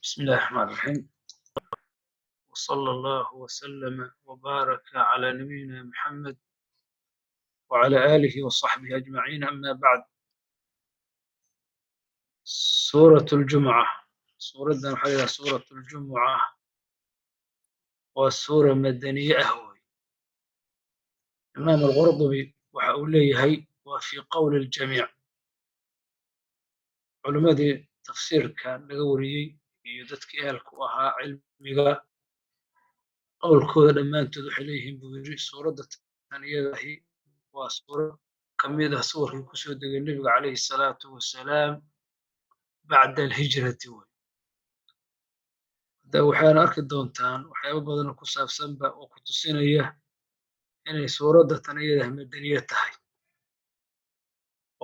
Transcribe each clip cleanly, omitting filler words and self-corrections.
بسم الله الرحمن الرحيم، وصلى الله وسلم وبارك على نبينا محمد وعلى آله وصحبه أجمعين، أما بعد. سورة الجمعة، سورة waxaa سورة الجمعة waa suura madaniye ah wey. Imaam Alqurdubi waxa uu leeyahay waa في قول الجميع, culimmadii tafsiirka laga wariyey iyo dadkii ehelku ahaa cilmiga, qowlkooda dhammaantood waxay leeyihiin, buu yidhi, suuradda tan iyadahi waa suuro ka mid ah suwarkii kusoo degay Nebiga calayhi salaatu wasalaam bacda alhijrati wey. Hadda waxaana arki doontaan waxyaabo badan oo ku saabsanba oo ku tusinaya inay suuradda tan iyadah madaniye tahay,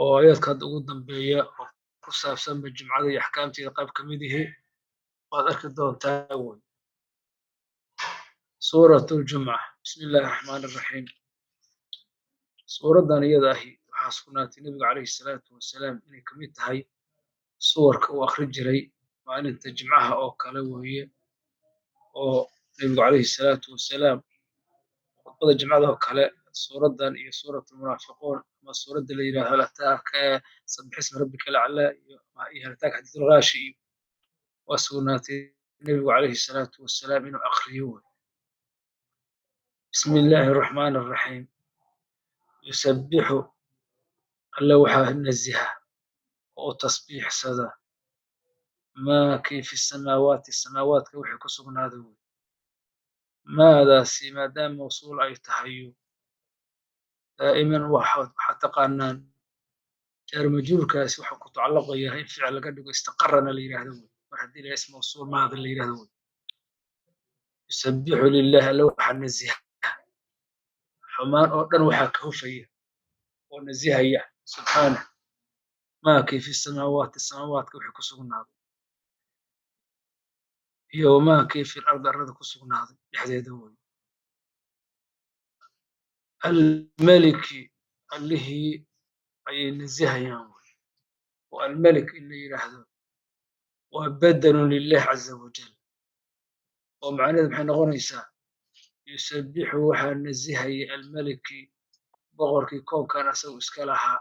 oo aayaadka hadda ugu dambeeya oo ku saabsanba jumcada iyo axkaamteeda qayb ka mid ihi waad arki doontaa wey. Suurat Ljumca. Bismi illaahi raxmaani raxiim. Suuraddan iyada ahi waxaa sugnaatay Nebiga calayhi salaatu wasalaam inay ka mid tahay suwarka uu akhri jiray maalinta jimcaha oo kale weeye, oo Nebigu calayhi salaatu wasalaam khudbada jimcada oo kale suuraddan iyo suurat Almunaafiquun ama suuradda la yidhahdo hal ataaka, sabbix isma rabbika alaclaa iyo hal ataaka xadiisul ghaashi iyo waa sugnaatay Nebigu calayhi salaatu wasalaam inuu akhriyo wey. Bismi illaahi araxmaani araxiim. Yusabbixu, Alle waxaa naziha oo u tasbiixsada, maa kii fi samaawaati, samaawaadka wixii ku sugnaaday wey. Maadaasi maadaama mawsuul ay tahayo, daa'iman waxaad taqaanaan jaar majruurkaasi waxaa ku tacalluqaya in ficil laga dhigo, istaqarana la yidhaahdo wey. Mar haddii la ism mawsuul maada la yidhahdo wey. Yusabbixu lillahi, Alle waxaa naziha, xumaan oo dhan waxaa ka hufaya oo nazihaya, subxaanah, maa kii fi samaawaati, samaawaadka wixii ku sugnaaday, iyo wamaa kii fi lardi, arlada ku sugnaaday dhexdeeda wey. Almeliki, Allihii ayay nazihayaan wey. Oo Almelik in la yidhaahdo waa badelun lilah caza wajal, oo macnaheedu maxay noqonaysaa? Yusabbixu, waxaa nazihaya, Almeliki, boqorkii koonkan asagu iska lahaa,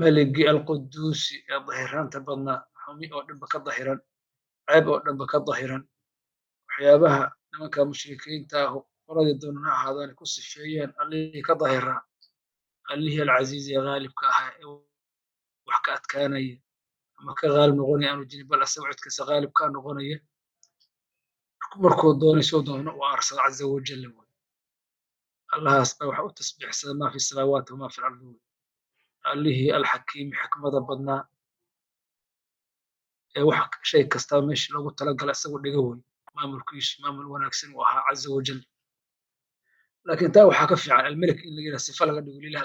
Meligii, Alquduusi, ee dahiraanta badnaa, xumi oo dhanba ka dahiran, ceeb oo dhanba ka dahiran. Waxyaabaha nimanka mushrikiinta ah, qoladii doonan ha ahaadaan, ku sifeeyeen Allihii ka dahiraa, Allihii Alcasiizi ee haalibka ahaa, ee wax ka adkaanaya ama ka haalib noqonaya aanu jirin, bal asaga codkiisa haalib ka noqonaya, markuu doonay soo doono u aarsado, caza wajalla wey. Allahaas baa waxa u tasbiixsada maa fi samaawaati wamaa fi lardi wey. Allihii Alxakiimi, xikmada badnaa, ee wax shay kastaba meeshii loogu talagala isagu dhiga wey. Maamulkiisu maamul wanaagsan uu ahaa, caza wajal. Laakiin taa waxaa ka fiican Almelik in laga yidhaha, sifa laga dhigo, lilah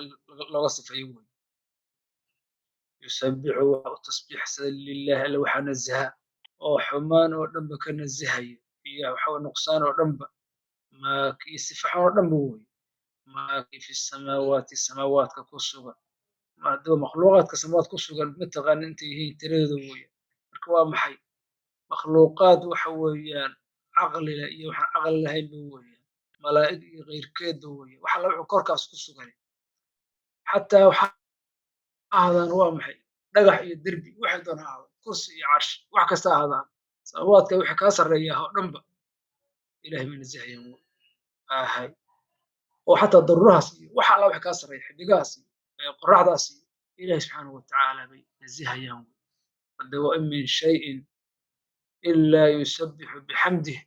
looga sifeeyo wey. Yusabbixu, waxa u tasbiixsada, lillahi, Alle waxaa nazaha oo xumaan oo dhanba ka nazahaya iyo waxa nuqsaan oo dhanba, maa kii sifa xun oo dhanba wey, maa kii fi samaawaati, samaawaadka ku sugan. Maadaba makhluuqaadka samaawaad ku sugan mataqaana intay yihiin tiradooda weeyaan. Marka waa maxay makhluuqaad? Waxa weeyaan caqlila iyo waxaan caqli lahaynba weeyaan, malaa'ig iyo keyrkeedba weeyaan. Wax alla wuxuu korkaas ku sugan, xataa waxa ahaadaan, waa maxay, dhagax iyo derbi, waxay doon ha ahaadaan, kursi iyo carshi, wax kasta ha ahaadaan, samaawaadka waxa kaa sarreeya oo dhanba Ilahay bay nasahayaan ahay, oo xataa daruurahaas iyo waxa alla waxa kaa sarreeya, xidigahaas iyo qoraxdaas iyo Ilahi subxaanahu watacaala bay nasahayaan. Hade wa in min shayin ilaa yusabbixu bixamdih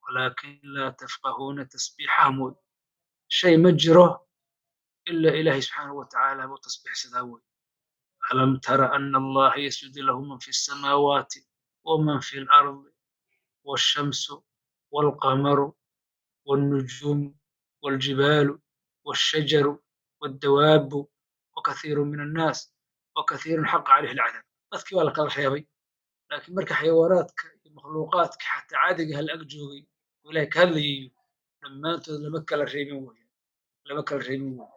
walaakin laa tafqahuuna tasbiixahum wey. Shay ma jiro ilaa Ilaahay subxaanahu watacaala buu tasbiixsadaa wey. Alam tara ana Allaha yasjudu lahu man fi الsamaawaati waman fi اlardi والshamsu والqamaru والnujuumu والjibaalu والshajaru والdawaabu وkathiiru min annaas وkathiirun xaqa calayhi alcadaab. Dadkii baa la kala reebay, laakiin marka xayawaanaadka iyo makhluuqaadka xataa caadiga hal ag joogay oo Ilahay ka hadlayayo, dhammaantood lama kala reebin weeyaan, lama kala reebin wey,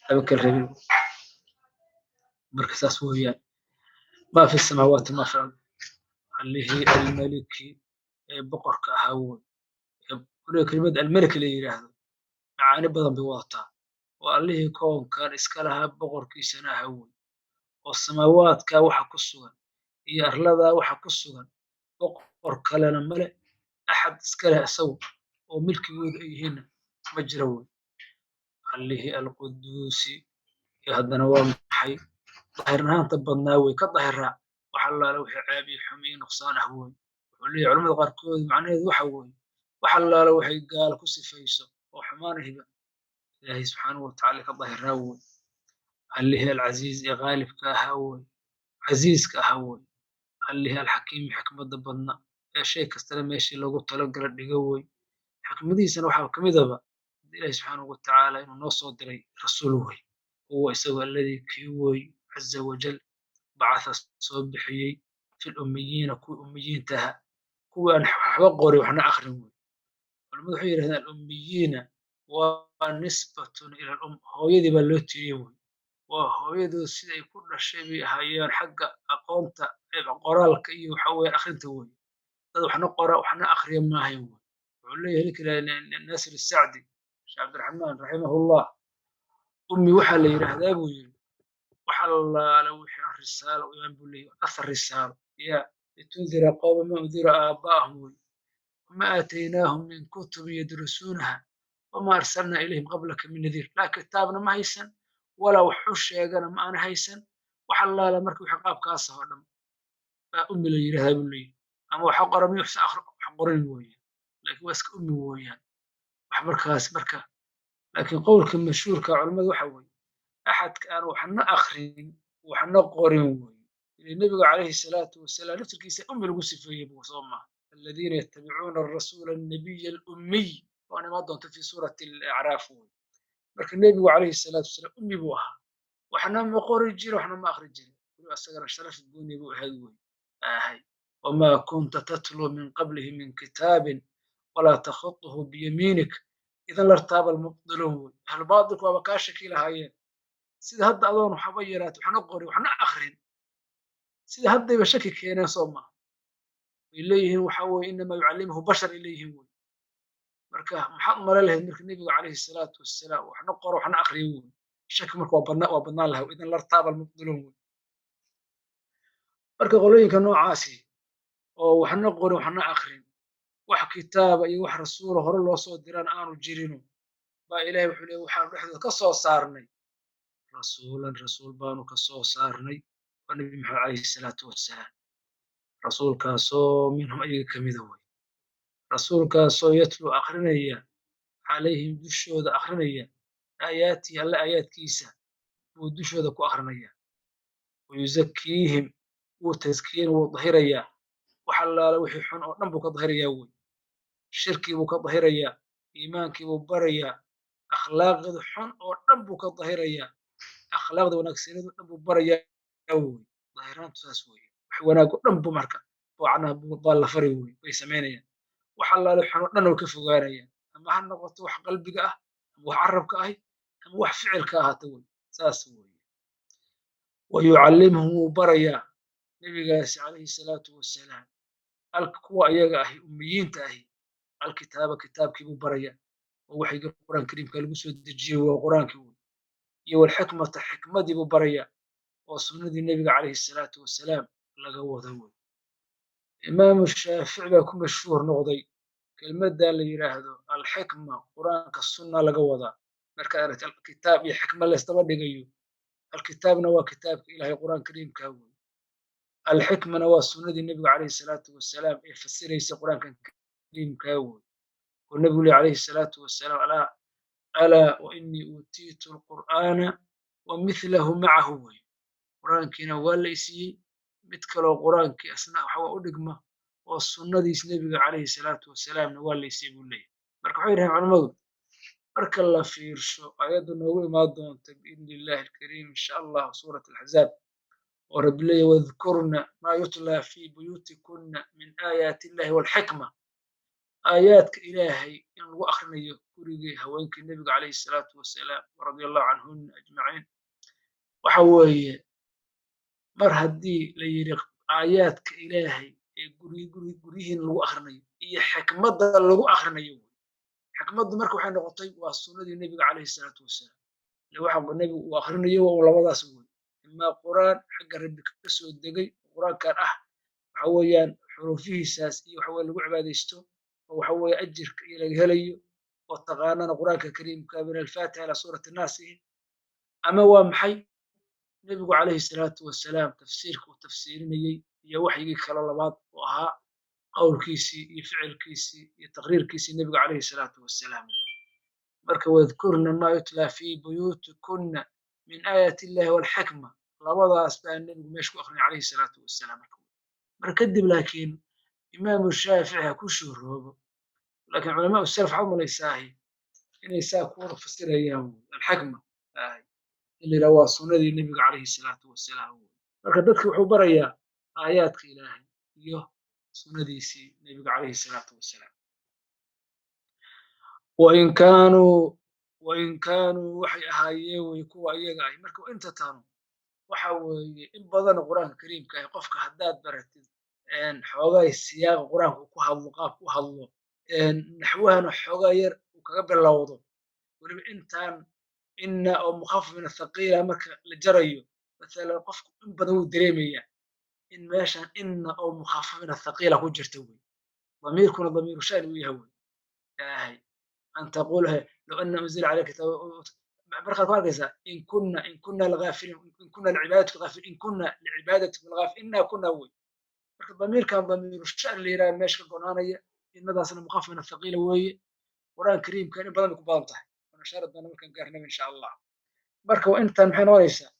lama kala reebin. Marka saas weeyaan. Maa fi samaawaati maa fi ard, allihii almaliki ee boqorka ahaa wey. Weliba kelimada almalik la yidhaahdo macaani badan bay wadataa. Oo allihii koonkan iska lahaa, boqorkiisana ahaa wey, oo samaawaadka waxa ku sugan iyo arladaa waxa ku sugan boqor kalena male, axad iska leh isagu oo milkigooda ay yihiinna ma jira wey. Allihii alquduusi iyo haddana waa maxay? Daahirnaanta badnaa wey, ka dahiraa wax allaale wixii ceeb iyo xumi iyo nuqsaan ah wey. Wuxuu leeyahay culamada qaarkood macnaheedu waxa weeye wax allaale waxay gaala ku sifayso oo xumaanahiba Ilaahay subxaanahu watacaala ka dahiraa wey. Allihii alcasiiz ee qaalibka ahaa wey, casiiska ahaa wey. Allihii alxakiimi xikmadda badna ee shay kastana meeshii loogu talagala dhigo wey. Xikmadihiisana waxaa ka midaba Ilaahay subxaanahu watacaala inuu noo soo diray rasuul wey. Huwa isagu alladii kii wey caza wajal bacatha soo bixiyey fi lummiyiina kuwii ummiyiinta ahaa, kuwii aan waxba qorin waxna akhrin wey. Culamadu waxay yidhahdeen alummiyiina waa nisbatun ila alum, hooyadii baa loo tiiriyey wey. Waa hooyadood siday ku dhashay bay ahaayeen xagga aqoonta qoraalka iyo waxa weeye akhrinta wey. Dad waxna qora waxna akhriya maahayn wey. Wuxuu leeyahay ninka Naasir Sacdi, Sheekh Cabdiraxmaan raximahullah, ummi waxaa la yidhaahdaa buu yidhi wax allaale wixii aan risaalo u imaan buu leeyahay, afar risaalo ya litundira qawma ma undira aabaa'ahum wey, wama aataynaahum min kutubin yadrusuunaha wama arsalnaa ilayhim qablaka min nadiir. Laa kitaabna ma haysan walaa wax u sheegana ma aana haysan. Wax allaale marka wixii qaabkaas ah oo dhan baa ummi la yidhaahdaa buu leeyahay. Ama waxa qora mi wax qorin weeyaan, laakiin waa iska ummi weeyaan wax markaas marka. Laakiin qowlka mashhuurka culimmadu waxa weeye axadka aan waxna akhrin waxna qorin weeye. Nebiga calayhi salaatu wasalaam laftirkiisa ummi lagu sifeeyey buu soo maaha, aladiina yattabicuuna arasuula annabiya alummiy, waan imaan doonta fi suurati alacraaf wey. Marka nebigu calayhi salaatu wasalaam ummi buu ahaa, waxna ma qori jirin waxna ma akhri jirin, weliba isagana sharaf gooni buu ahayd wey ahay. Wamaa kunta tatluu min qablihi min kitaabin walaa takhutuhu biyamiinik idan lartaaba almubdiluun wey. Ahlu baatilku waaba kaa shaki lahaayeen sida hadda adoon waxba yaraat waxna qorin waxna akhrin, sida haddayba shaki keeneen soo maaha. Way leeyihiin waxa weeye inamaa yucallimuhu bashar ay leeyihiin wey. Marka maxaad umala lahayd marka nebigu calayhi salaatu wasalaam waxna qoro waxna akhriyo wey, shaki marka waa badnaan lahaa, idan lartaaba almubdiluun wey. Marka qolooyinka noocaasi oo waxna qorin waxna akhrin, wax kitaaba iyo wax rasuula hore loo soo dirana aanu jirino, baa Ilaahay wuxuu leeyahay waxaanu dhexdooda ka soo saarnay rasuulan, rasuul baanu ka soo saarnay, waa Nebi Maxamed calayhi salaatu wasalaam. Rasuulkaasoo minhum ayaga ka mida wey, rasuulkaasoo yatluu akhrinaya calayhim dushooda akhrinaya aayaatihi, alle aayaadkiisa buu dushooda ku akhrinaya, wayuzakiihim wuu taskiyen wuu dahirayaa, wax allaale wixii xun oo dhan buu ka dahirayaa wey. Shirkii buu ka dahirayaa, iimaankii buu barayaa, akhlaaqda xun oo dhan buu ka dahirayaa, akhlaaqda wanaagsaneed oo dhan buu barayaa wey. Dahiraantu saas wey, wax wanaag oo dhan buu marka macnaha baa la fari wey, bay samaynayaan. Wax allaale xun oo dhan way ka fogaanayaan, ama ha noqoto wax qalbiga ah ama wax carabka ahi ama wax ficilka ahaata wey, saas wey. Wayucallimuhum wuu barayaa nebigaasi calayhi salaatu wasalaam kuwa ayaga ahi ummiyiinta ahi alkitaaba, kitaabkii buu barayaa oo waxyiga Qur'aan kariimka lagu soo dejiyey waa Qur'aankii wey, iyo walxikmata xikmadii buu barayaa oo sunnadii nebiga calayhi salaatu wasalaam laga wada wey. Imaamu Shaafici baa ku mashhuur noqday kelmadda la yidhaahdo alxikma, Qur'aanka sunna laga wadaa. Marka aragti alkitaab iyo xikma laysdaba dhigayo, alkitaabna waa kitaabka Ilaahay Qur'aan kariimka wey, alxikmana waa sunnadii nebiga calayhi salaatu wasalaam ee fasiraysa Qur'aankan kariimka wey. Oo nebigu leeyahy calayhi salaatu wasalaam alaa wa innii uutiitu alqur'aana wa mithlahu macahu wey. Qur'aankiina waa la isiiyey mid kaloo Qur'aankii asna waxa u dhigma oo sunnadiis nebiga calayhi salaatu wasalaamna waa la isiiyey buu leeyahay. Marka waxay yidhahdeen culimmadu marka la fiirsho ayaddu noogu imaan doonta biidni illahi alkariim insha allah suurat alaxzaab, oo Rabbi leeyahy wadkurna maa yutlaa fii buyuutikunna min aayaati illahi walxikma, aayaadka Ilaahay in lagu akhrinayo gurigii haweenkii nebiga calayhi salaatu wasalaam radia allahu canhunna ajmaciin. Waxa weeye Mar haddii la yidhi aayaadka Ilaahay ee guryihiin lagu akhrinayo iyo xikmadda lagu akhrinayo wey. Xikmaddu marka waxay noqotay waa sunnadii Nebiga calayhi salaatu wasalaam. Ile waxa Nebigu uu akhrinayo waa labadaas wey: imaa Qur'aan xagga Rabbi ka soo degay, Qur'aankan ah waxa weeyaan xuruufihiisaas iyo waxa weye lagu cibaadaysto oo waxa weeye ajirka iyo laga helayo, oo taqaanana Qur'aanka Kariimka min Alfaatixa ila Suurati Annaas, ama waa maxay? Nebigu calayhi salaatu wasalaam tafsiirka uu tafsiirinayey iyo waxyigii kale labaad oo ahaa qowlkiisii iyo ficilkiisii iyo taqriirkiisii Nebiga calayhi salaatu wasalaam. Marka wadkurna maa yutlaa fii buyuutikunna min aayati illahi walxikma, labadaas baa Nebigu meesha ku akrinay calayhi salaatu wasalaam. Marka kadib laakiin Imaamu Shaafici ha ku shuhroobo, laakiin culamaa salaf waxaa u malaysaahi inay saa ku wada fasirayaan wey alxikma in la yidhaha waa sunnadii Nebiga calayhi salaatu wasalaam wey. Marka dadka wuxuu barayaa aayaadka Ilaahay iyo sunnadiisii Nebiga calayhi salaatu wasalaam. Wain kaanuu waxay ahaayeen wey kuwa iyaga ahi. Marka inta tanu waxa weeye in badan Qur'aanka Kariimka ahi, qofka haddaad baratid xoogay siyaaqa Qur'aanka uu ku hadlo, qaabka u hadlo, naxwahana xoogaa yar uu kaga bilowdo, weliba intaan inna oo mukhafaf min athaqiila marka la jarayo mathalan, qofku in badan wuu dareemayaa in meeshan inna oo mukhafaf min athaqiila ku jirta wey, damiirkuna damiiru shani uu yahay wey. Ahay an taqula low anna unzila calayka kitaab, markaad ku arkaysaa in kunna lagaafiliin, in kunna licibaadatikum gaafiliin, in kunna licibaadatikum lagaafiliin, inna kunna wey. Marka damiirkan damiiru shani la yidhaha meesha ka gonaanaya, innadaasna mukhafaf min athaqiila weeye. Qur'aan Kariimka in badan bay ku badan tahay, waan ishaari doona markaan gaarnaba insha Allah. Marka waa intan maxay noqonaysaa?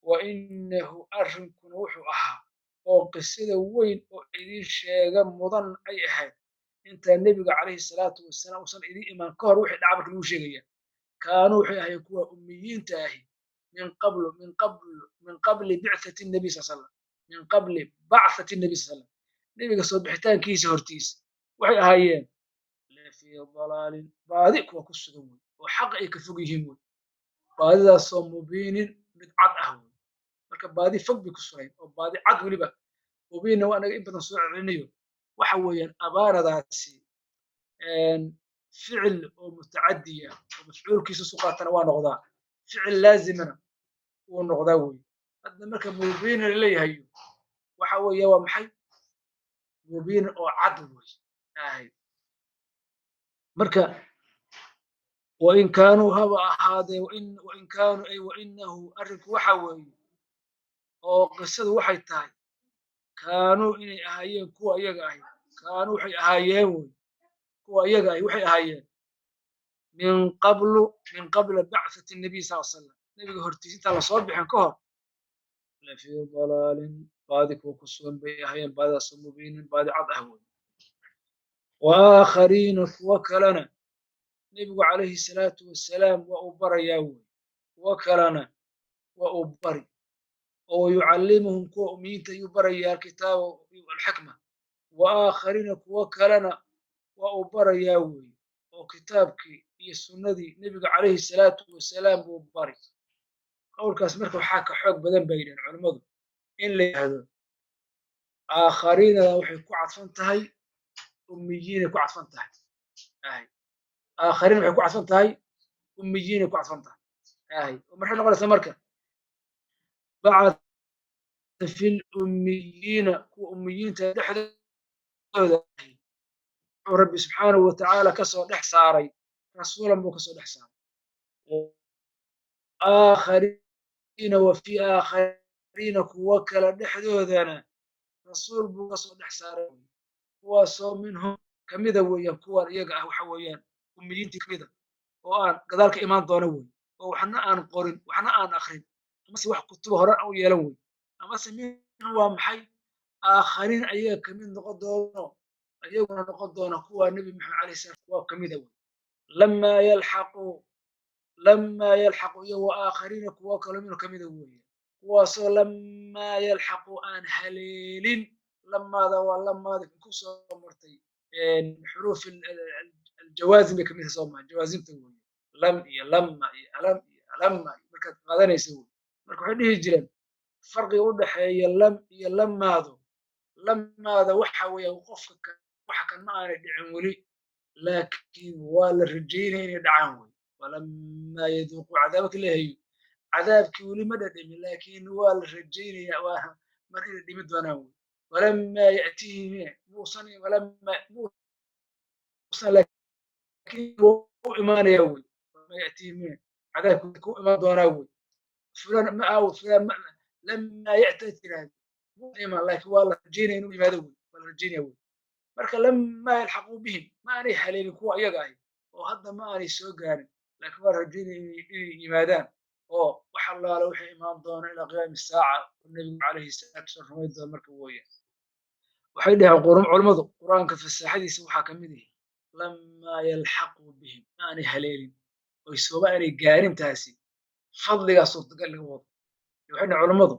Wa innahu arrinkuna wuxuu ahaa oo qisada weyn oo idiin sheega mudan ay ahayd intaa Nebiga calayhi salaatu wasalaam uusan idiin imaan ka hor wixii dhaca marka lagu sheegaya, kaanuu waxay ahaayeen kuwa ummiyiinta ahi min qablu min qabli bicthati nabiy sal slam, min qabli bacthati nabiy sal slam, Nebiga soo bixitaankiisa hortiis waxay ahaayeen lafii dalaalin, baadi kuwa ku sugan wey oo xaqa ay ka fog yihiin wey, baadidaasoo mubiinin, mid cad ah wey. Marka baadi fog bay ku sugayn oo baadi cad weliba. Mubiinna waa anaga in badan soo celinayo, waxa weeyaan abaanadaasi ficil oo mutacadiya oo mafcuulkiisa su qaatana waa noqdaa, ficil laazimana wuu noqdaa wey. Hadda marka mubiina laleeyahayo waxa weeye waa maxay? Mubiin oo cad wey ahay. Marka wain kaanuu haba ahaadee, wain kaanuu ay wainahu arrinku waxa weeye oo qisadu waxay tahay kaanuu inay ahaayeen kuwa iyaga ahi, kaanuu waxay ahaayeen wey kuwa iyaga ahi waxay ahaayeen min qablu, min qabla bacthati nabiy sal slam, Nebiga hortiis intaan lasoo bixin ka hor, lafii dalaalin, baadi kuwa ku sugan bay ahaayeen, baadidaasoo mubiinin, baadi cad ah wey. Wa aakhariina, kuwo kalena Nebigu calayhi salaatu wasalaam waa uu barayaa wey, kuwo kalena waa uu bari oo yucallimuhum, kuwa umiyiinta ayuu barayaa alkitaaba alxikma. Wa aakhariina, kuwo kalena waa uu barayaa wey oo kitaabkii iyo sunnadii Nebiga calayhi salaatu wasalaam buu bari. Qowlkaas marka waxaa ka xoog badan bay yidhaheen culimmadu in la yidhaahdo aakhariinada waxay ku cadfan tahay ummiyiinay ku cadfan tahay. Aakhariin waxay ku cadfan tahay ummiyiinay ku cadfan tahay. Maxay noqonaysaa marka? Bacatha fi lummiyiina, kuwa ummiyiinta dhexdooda wuxuu Rabbi subxaanahu watacaala kasoo dhex saaray rasuulan buu kasoo dhex saaray. Aakhariina wa fii aakhariina, kuwo kale dhexdoodana rasuul buu kasoo dhex saaray, kuwaasoo minhum kamida weeyaan kuwan iyaga ah, waxa weeyaan ummiyiintii kamida oo aan gadaal ka imaan doono wey, oo waxna aan qorin waxna aan akrin amase wax kutuba hore u yeelan wey, amase minhum waa maxay? Aakhariin ayaga kamid noqon doono, ayaguna noqon doona kuwa Nebi Maxamed alayhi salam kuwa kamida wey. Lamaa yalxaqu, lamaa yalxaqu iyo wa aakhariina, kuwo kalo minhu kamida weeye, kuwaasoo lamaa yalxaqu aan haleelin. Lamaada waa lamaada ku soo martay xuruuf aljawaazim bay kamid tahay, soo maha? Jawaasimta weeye lam iyo lama iyo alam iyo alama markaad qaadanaysa wey. Marka waxay dhihi jireen Farqiga u dhexeeya lam iyo lamaadu, lamaada waxa weeye qofka waxa kan ma aanay dhicin weli, laakiin waa la rajaynaya inay dhacaan wey. Walamaa yaduuquu cadaabka leehayo, cadaabkii weli ma dhadhamin, laakiin waa la rajaynaya waa mar inay dhimi doonaan wey. Walamaa ya'tiihim muusan, walamaa muusan, laakiin wuu u imaanaya wey. Walamaa ya'tiihim cadaabkii ku imaan doonaa wey. Fulan ma aawo, fulan ma lamaa ya'ti tiraahdo muu imaan, laakiin waa la rajaynaya inuu yimaado wey, waa la rajaynaya wey. Marka lamaa yalxaquu bihim, ma aanay haleelin kuwa iyaga ahi oo hadda ma aanay soo gaarin, laakiin waa la rajaynaya inay yimaadaan oo wax allaale waxay imaan doona ilaa qiyaami saaca oo nebigu calayhi salaatu wasalaam rumayn doona. Marka weeyaan waxay dhaheen culummadu qur-aanka fasaaxadiisa waxaa ka mid ihi lamaa yalxaquu bihim, ma aanay haleelin oy sooba aanay gaarin, taasi fadligaa suurtagal laga wado. Waxay dhaheen culummadu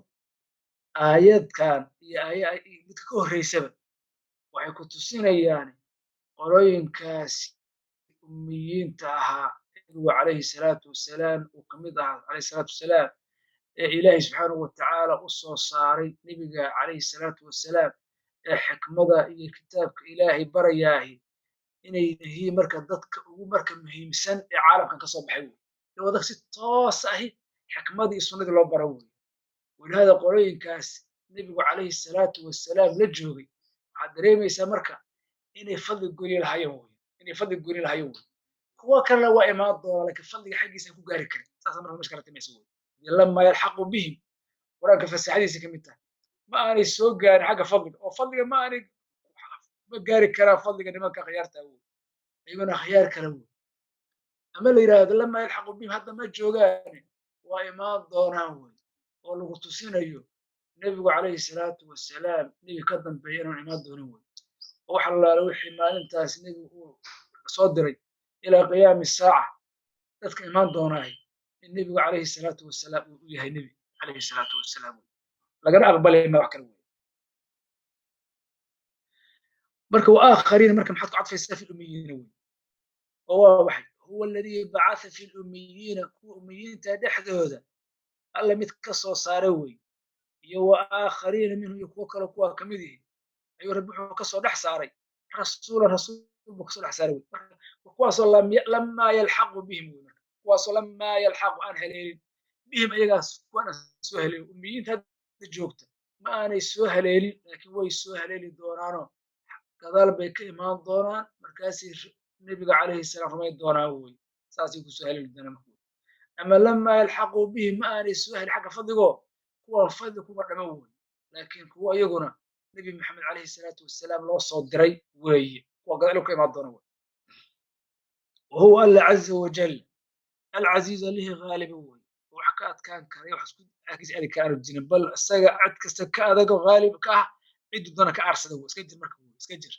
aayadkan iyo aaya midka ka horreysaba waxay ku tusinayaan qolooyinkaasi ummiyiinta ahaa nebigu calayhi salaatu wasalaam uu kamid ahaa calayhi salaatu wasalaam, ee ilaahay subxaanahu watacaala u soo saaray nebiga calayhi salaatu wasalaam ee xikmada iyo kitaabka ilaahay barayaahi, inay yihiin marka dadka ugu marka muhiimsan ee caalamkan ka soo baxay wey. Waa dadka si toos ahi xikmadii iyo sunnadii loo bara wey. Walihaada qolooyinkaas nebigu calayhi salaatu wasalaam la joogay waxaad dareemaysaa marka inay fadli gooni lahaayeen wey, inay fadli gooni lahaayeen wey. Kuwa kalena waa imaan doonaa, laakiin fadliga xaggiisa aan ku gaari karin. Saasa marka meesha kala timaysa wey. Lamaa yalxaqu bihim qur-aanka fasaxadiisa ka mid tahay, ma aanay soo gaarin xagga fadliga oo fadliga ma aanay ma gaari karaan fadliga nimanka khiyaarta wey, iyaguna khiyaar kale wey. Ama la yidhaahdo lamaa yalxaqu bihim hadda ma joogaane, waa imaan doonaan wey, oo lagu tusinayo nebigu calayhi salaatu wasalaam nebi ka dambeeya inaan imaan doonin wey, oo wax allaale wixii maalintaas nebigu uu soo diray ilaa qiyaami saaca dadka imaan doonaahi in nebigu calayhi salaatu wasalaam uu yahay nebi calayhi salaatu wasalaam wey, lagana aqbalay ma wax kale wey. Marka wa aakhariina, marka maxaad ku cadfaysaa? Fi lummiyiina wey. Oo waa waxay huwa aladii bacatha fi lummiyiina, kuwa ummiyiinta dhexdooda alla mid ka soo saaray wey, iyo wa aakhariina minhum, iyo kuwo kale kuwa kamid yihi ayuu rabbi wuxuu kasoo dhex saaray rasuulan, rasuul buu kasoo dhex saaray wey. Marka kuwaasoo lamaa yalxaqu bihim wey, marka kuwaasoo lamaa yalxaqu aan haleelin bihim ayagaas, kuwaan aan soo haleelin. Ummiyiinta hadda joogta ma aanay soo haleelin, laakiin way soo haleeli doonaanoo gadaal bay ka imaan doonaan, markaasay nebiga calayhi salaam rumayn doonaan wey, saasay kusoo haleeli doonaan marka. Ama lamaa yalxaquu bihim ma aanay soo helin xagga fadligoo, kuwan fadli kuma dhama wey, laakiin kuwa iyaguna nebi maxamed calayhi salaatu wasalaam loo soo diray weeye, kuwa gadaal ka imaan doona wey. Wahuwa alla caza wajal alcasiiz, allihii ghaaliba wey, wax ka adkaan karay, wax isku agis adi ka aanu jirin, bal isaga cid kasta ka adago haalib ka ah, ciddu dana ka aarsada wey. Iska jir marka wey, iska jir.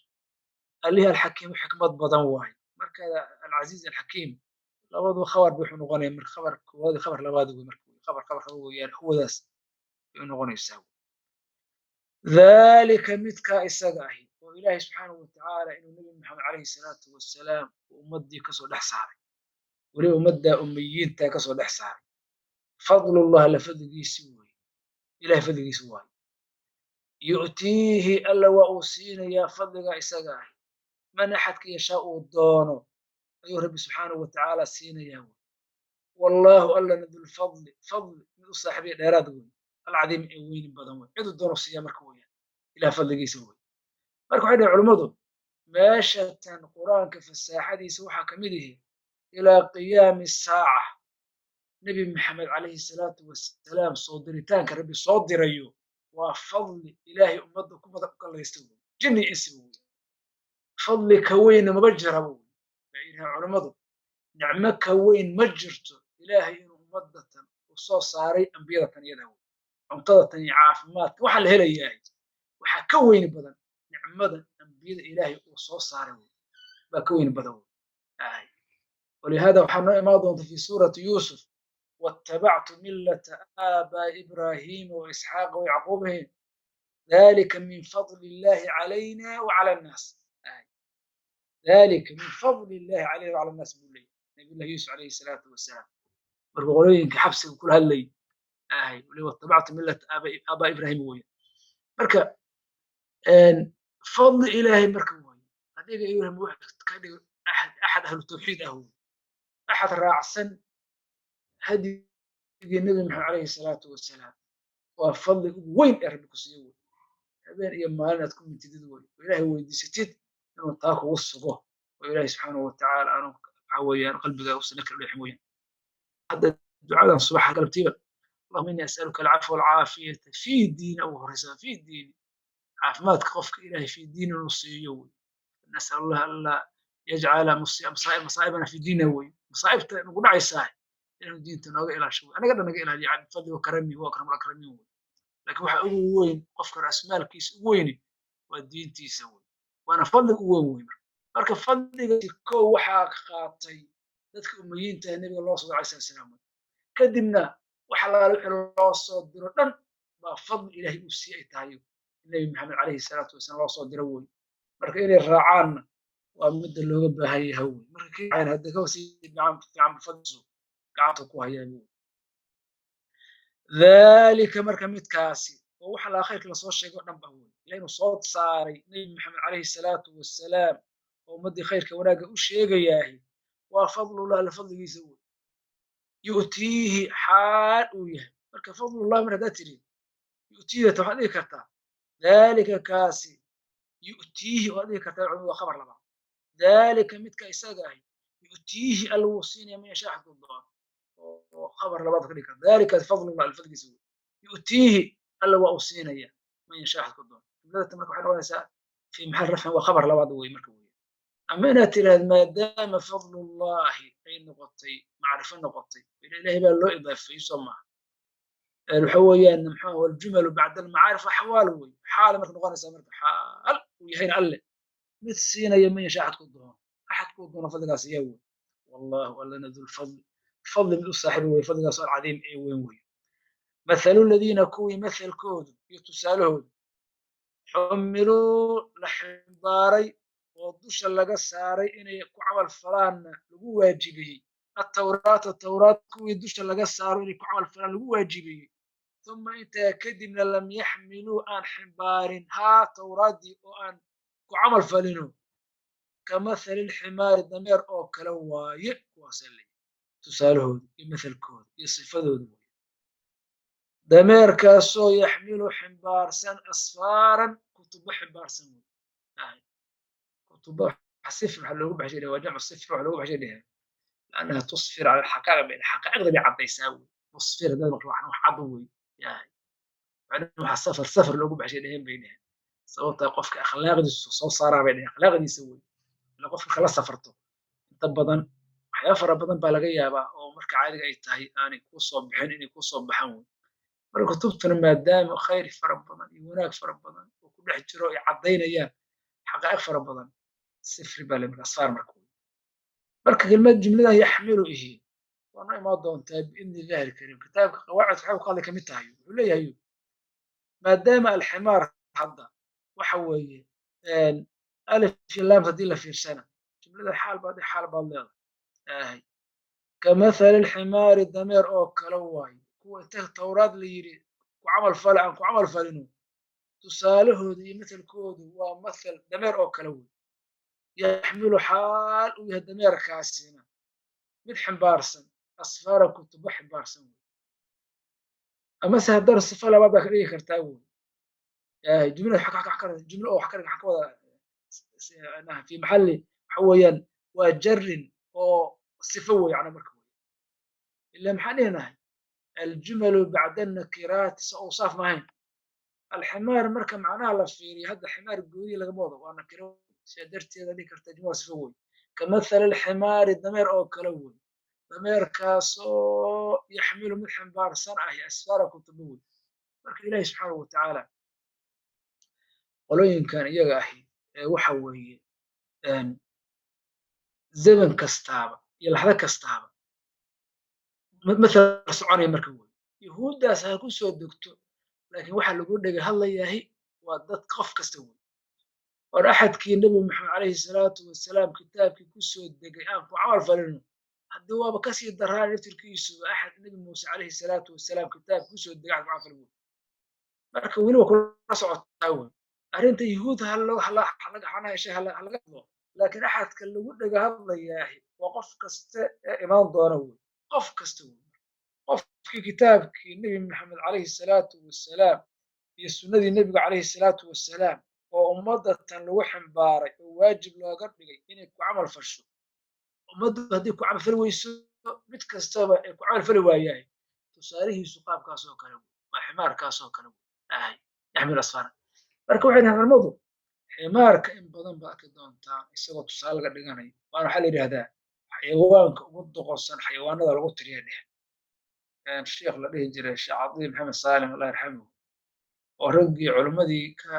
Allihii alxakiim xikmad badan waaye. Marka alcasiiz alxakiim labadu khabar bay wuxuu noqonaya marka khabar koowaad iyo khabar labaad wey, marka khabar khabar khabar weeyaan, huwadaas bay noqonaysaa. Dhalika midkaa isaga ahi oo ilaahay subxaanahu watacaala inuu nebi maxamed calayhi salaatu wasalaam uu ummaddii kasoo dhex saaray, weliba ummaddaa ummiyiinta kasoo dhex saaray, fadlullah la fadligiisi weeye, ilahay fadligiisi waaye. Yu'tiihi alla waa uu siinayaa fadliga isaga ahi man axadka yashaa uu doono ayuu rabbi subxaanahu watacaala siinayaa wey. Wallaahu allana dulfadli, fadli mid u saaxiibaya dheeraad wey, alcadiim ee weyni badan wey, ciduu doono siiya marka weeyaan ilaah fadligiisa wey. Marka waxay dhaheen culummadu meeshatan qur-aanka fasaaxadiisa waxaa ka mid ihi ilaa qiyaami saaca nebi maxamed calayhi salaatu wasalaam soo diritaanka rabbi soo dirayo waa fadli ilaahay ummadda ku mada gallaysta wey, jinni iyo insiba wey, fadli ka weyna maba jiraba wey. Waxay yidhahaan culummadu nicmo ka weyn ma jirto ilaahay inuu ummadatan uu soo saaray ambiyada tan iyada wey, cuntada tan iyo caafimaadka waxa la helayahay waxaa ka weyni badan nicmada ambiyada ilaahay uu soo saaray wey, baa ka weyni badan wey. Walihada waxaa noo imaan doonta fi suurati yuusuf wattabactu millata aabaa'i ibraahiima wa isxaaqa wa yacquubihim dhalika min fadli illahi calayna wa cala annaas. Dhalika min fadli illahi calayna wa cala annaas buu leeyahay nabiyullahi yuusuf calayhi salaatu wasalaam. Marka qolooyinka xabsiga kula hadlayay Ahay wali wattabactu millata aabaa Ibraahim weeye. Marka fadli Ilaahay marka weeye, adiga Ibraahim wuxuu ka dhigay axad ahlu tawxiid ah wey, axad raacsan hadyigii Nabi Maxamed calayhi salaatu wasalaam. Waa fadli ugu weyn ee Rabbi ku siiyo wey. Habeen iyo maalin aad ku mintidid wey, oo Ilaahay weydiisatid inuu taa kugu sugo, oo Ilaahay subxaanahu watacaala aanu waxa weeyaan qalbigaaga usan kala dheexin weeyaan. Hadda ducadan subaxa galabtiiba, "Allahuma inni as'aluka alcafwa walcaafiyata fi diini", ugu horeysa fi diini, caafimaadka qofka Ilaahay fi diini inuu siiyo wey. Nasal Allah alla yajcala masaa'ibana fi diinina wey. Masaa'ibta nagu dhacaysaa inuu diinta nooga ilaasho wey, anaga dhan naga ilaaliyo, bifadli wa karamihi, huwa akramul akramiin wey. Laakiin waxa ugu weyn qofka ra'smaalkiisa ugu weyni waa diintiisa wey, waana fadliga ugu weyn wey. Marka fadliga kow waxaa qaatay dadka ummiyiinta ah Nabiga loo soo diray alayhi salaam wey. Kadibna wax alaala wixii loo soo diro dhan baa fadli Ilaahay uu siiyey ay tahay Nabi Maxamed calayhi salaatu wasalaam loo soo diro wey. Marka inay raacaanna waa midda looga baahan yahay wey. Marka kii hadda ka sii fiican fiican fadlisu gacanta ku hayaa wey. Dhalika marka midkaasi oo waxa laa khayrka lasoo sheegay oo dhan ba wey, Ilahay inuu soo saaray Nabi Maxamed calayhi salaatu wasalaam oo ummaddii khayrka wanaagga u sheegayaahi, waa fadlullah, alla fadligiisa wey. Yu'tiihi xaal uu yahay. Marka fadlullah mar haddaad tiri yu'tiihata, waxaad dhihi kartaa dhalika kaasi yu'tiihi, waad dhihi kartaa culimadu waa khabar labaad. Dhalika midka isaga ahi yu'tiihi, alla wuu siinaya, man yashaa, xadkuu doono, oo khabar labaad ka dhigi karta. Dhalika fadlullah, alla fadligiisa wey, yu'tiihi, alla waa uu siinaya, man yashaa, xadkuu doono. Jumladata marka waxay noqonaysaa fi maxal rafcin, waa khabar labaad wey. Marka wey ama inaad tiraahdo maadaama fadlullahi ay noqotay macrifo noqotay, Ilaahay baa loo idaafeeyey, soo maaha? Waxa weeyaan muxuu waljumalu bacda almacaarif axwaal wey. Xaala marka noqonaysaa, marka xaal uu yahayna alle mid siinaya man yashaa, axadkuu doono, axadkuu doono fadligaas yaa wey. Wallahu allana dulfadli, fadli mid u saaxiiba wey, fadligaas alcadiim ee weyn wey. Mathalu ladiina kuwii mathalkoodu iyo tusaalahoodu xumiluu la ximbaaray oo dusha laga saaray inay ku camal falaanna lagu waajibiyey attawraata, tawraat kuwii dusha laga saaro inay ku camal falaan lagu waajibiyey, uma intaa kadibna lam yaxmiluu aan ximbaarin haa tawraaddii oo aan ku camal falino, kamathali lximaari, dameer oo kale waaye. Kuwaasaa leeyahay tusaalahooda iyo mathalkooda iyo sifadooda wey, dameerkaasoo yaxmilu ximbaarsan asfaaran, kutubo ximbaarsan wey. Kutubo sifr waxaa loogu baxshay, waa jamcu sifr, waxaa loogu baxshay dheheen لأنها تصفر على الحقائق، الحقائق bay caddaysaa wey. Tusfir haddaad maqlo wax cad wey yahay. Macnaha waxa safar safar loogu baxshay dheheen bay dheheen sababta qofka akhlaaqdiisu soo saaraa bay dheheen, akhlaaqdiisa wey. Ila qofka kala safarto inta badan waxyaaba fara badan baa laga yaabaa oo marka caadiga ay tahay aanay kuu soo bixin inay kuu soo baxaan wey. Marka kutubtuna maadaama khayr fara badan iyo wanaag fara badan oo ku dhex jiro ay caddaynayaan xaqaa'iq fara badan, sifri baa le marka asfaar marka wey. Marka kelmad jumladan yaxmilu ihi waa noo imaan doontaa biidni illahi alkariim. Kitaabka qawaacidka waxay ku hadlay kamid tahay. Wuxuu leeyahay maadaama alximaar hadda waxa weeye alif iyo laam haddii la fiirsana jumlada xaal baad leedahay, kamathali alximaari, dameer oo kale waaye. Kuwa inta tawraad la yidhi ku camal fala aan ku camal falino, tusaalahooda iyo mathalkoodu waa mathal dameer oo kale wey. Yaxmilu xaal uu yahay dameerkaasina mid ximbaarsan asfaara, kutubo ximbaarsan wey. Amase haddana sifa labaad baa ka dhigi kartaa wey. Jumla jumla oo wax ka wada fi maxalli waxa weeyaan waa jarin oo sifo wey. Yacni marka wey ila maxaan dhihinahay aljumalu bacda annakiraati so awsaaf mahayn. Alximaar marka macnaha la fiiriyo hadda ximaar gooniya lagama wado, waa nakiro, sidaa darteeda dhihi karta jumla sifo wey. Kamathali alximaari, dameer oo kale wey, dameerkaasoo yaxmilu mid ximbaarsan ahi asfaara, kutubo wey. Marka Ilaahi subxaanahu watacaala qolooyinkan iyaga ahi waxa weeye zaman kastaaba iyo laxdo kastaaba mathal soconaya marka wey. Yahuuddaas ha ku soo degto, laakiin waxa lagu dhega hadlayahay waa dad qof kasta wey. War axadkii Nebi Maxamed calayhi salaatu wasalaam kitaabkii ku soo degay aan ku camal falino Haddii waaba kasii daraa laftirkiisu axad Nabi Muuse calayhi salaatu wasalaam kitaabka kusoo degay axad ku camal fali. Marka weli waa kula socotaa wey arrinta Yuhuud halaga halaga hadlo, laakiin axadka lagu dhega hadlayaahi waa qof kasta ee imaan doona wey, qof kasta wey, qofkii kitaabkii Nebi Maxamed calayhi salaatu wasalaam iyo sunnadii Nebiga calayhi salaatu wasalaam oo ummadda tan lagu ximbaaray oo waajib looga dhigay inay ku camal fasho. Ummaddu haddii ku camal fali weyso, mid kastaba ay ku camal fali waayahay, tusaalihiisu qaabkaas oo kale waa ximaarkaas oo kale ahay, yaxmil asfara. Marka waxay dhahaan culimmadu, ximaarka in badan ba arki doontaa isagoo tusaale laga dhiganayo, waana waxaa la yidhahdaa xayawaanka ugu doqonsan xayawaanada lagu tiriya dheh. Sheekh la dhihi jiray Sheekh Cadiim Maxamed Saalim, Allah yarxamuhu, oo raggii culimmadii ka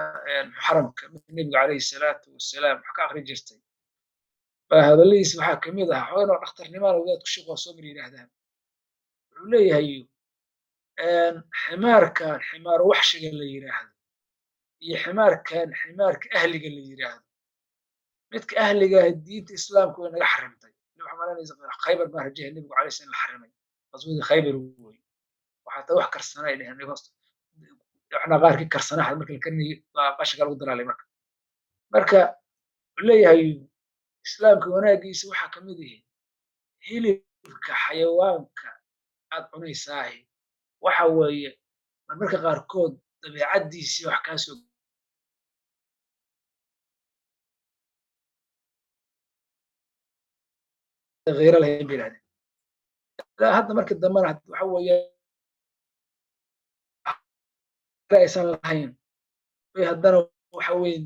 xaramka Nebiga calayhi salaatu wasalaam wax ka aqri jirtay, baa hadalladiisa waxaa kamid ahaa xogan oo dhakhtarnimada wadaadku sheekh waa soo mar yidhaahdaan. Wuxuu leeyahay ximaarkan ximaar waxshiga la yidhaahdo iyo ximaarkan ximaarka ahliga la yidhaahdo, midka ahliga diinta Islaamka way naga xarimtay. Waxaa malanaysa Khaybar baan rajaya Nebigu calayhi salaam la xarimay, qaswadii Khaybar wey. Waxaa taa wax karsanaa ay dheheen, waxna qaarkii karsanaa xad marka la karinayo baa qashinka lagu dalaalay. Marka wuxuu leeyahay Islaamka wanaagiisa waxaa kamid ihi hilibka xayawaanka aad cunaysaahi waxa weeye marmarka qaarkood dabeecaddiisii wax kaa soo غيره lahayn bay yidhahdeen. Ilaa hadda markii dambena waxa weeye aysan lahayn bay haddana waxa weeye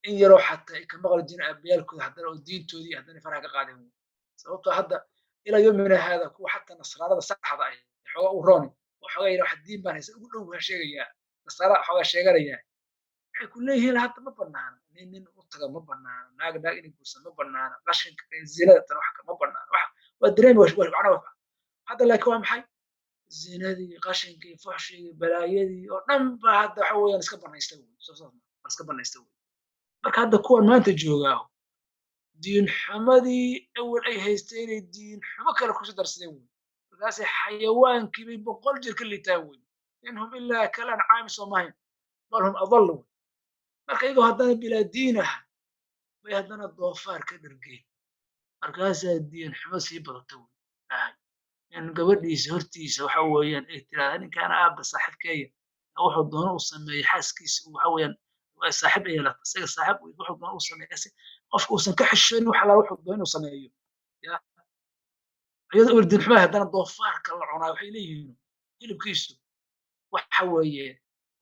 in yaroo xataa ay ka maqli jirin aabayaalkooda haddana oo diintoodii haddana faraha ka qaadeen. Sababtoo hadda ilaa yomina haada kuwa xataa nasraarada saxda ah xoogaa u rooni oo xoogaa yara wax diin baan haysa ugu dhow waan sheegayaa, nasaara xoogaa sheeganayaa, waxay ku leeyihiin hadda ma banaana nin nin u taga, ma banaana naag naag inay guursan ma banaana, qashinka zinada tan wax ma banaana, wax waa dareemi macnaha hadda. Laakiin waa maxay zinadii, qashinkii, fuxshigii, balaayadii oo dhan ba hadda waxa weeyaan iska banaysta wey, soo saas ma iska banaysta wey. Marka hadda kuwan maanta joogaaho diin xumadii awal ay haysteen inay diin xumo kale kusoo darsadeen wey, markaasay xayawaankii bay 100 jir ka liitaan wey. In hum ilaa kal ancaami soo mahayn, bal hum adal wey. Marka iyagoo haddana bilaa diin ah bay haddana doofaar ka dhargeen, markaasaa diin xumo sii badata wey. In gabadhiisa hortiisa waxa weeyaan ay tiraahda ninkaana aabba saaxiibkeeya wuxuu doono uu sameeyo, xaaskiisa waxa weeyaan saaxiib ay yeelata, isaga saaxiib wuxuu doono uu sameeyo, qofka uusan ka xishoonin wax allaala wuxuu doono inuu sameeyo ya iyadoo awel diin xumaha haddana doofaarka la cunaa. Waxay leeyihiin hilibkiisu waxa weeye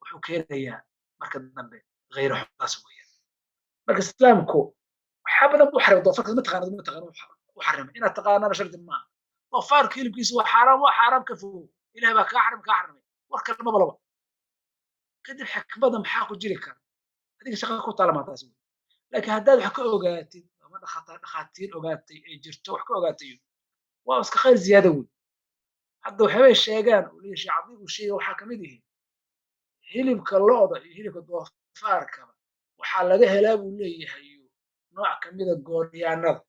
wuxuu keenayaa marka dambe غير xaas weeyaan. Marka Islaamku waxaa badan buu xarimay. Doofaarka ma taqaanad, ma taqaanad u xarimay, inaad taqaanana shardi maaha. Doofaarka hilibkiisu waa xaaraam, waa xaaraam, ka fogow, Ilaah baa kaa xarim kaa xarimay, war kale maba laba. Kadib xikmada maxaa ku jiri kara adiga shaqa ku taala maa taas wey. Laakiin haddaad wax ka ogaatid ama dhakhaatiir ogaatay ay jirto wax ka ogaatay, waa iska khayr ziyaada wey. Hadda waxyaabay sheegaan uu leeyahay Sheekh Cadiim uu sheegay waxaa kamid ihi hilibka lo'da iyo hilibka doofaarkaba waxaa laga helaa buu leeyahay nooc kamida gooryaanada,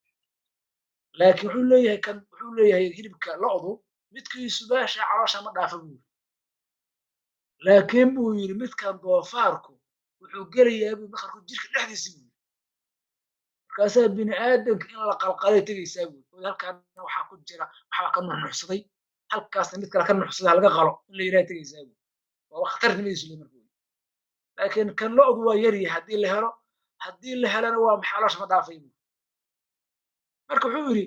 laakiin wuxuu leeyahay kan wuxuu leeyahay hilibka lo'du midkiisu beesha caloosha ma dhaafa buu yidhi, laakiin buu yidhi midkan doofaarku wuxuu gelayaa buu maqarku jirka dhexdiisa buu yidhi, markaasaa bini aadamka in la qalqalay tegaysaa buu yidhi, halkaana waxaa ku jira waxbaa ka nuxnuxsaday, halkaasna mid kale ka nuxsaday, laga qalo in la yidhaha tegaysaa buu, waa khatarnimadiisu le marka. Laakiin kan lo'du waa yaryahay haddii la helo, haddii la helana waa maxay caloosha ma dhaafay buu. Marka wuxuu yidhi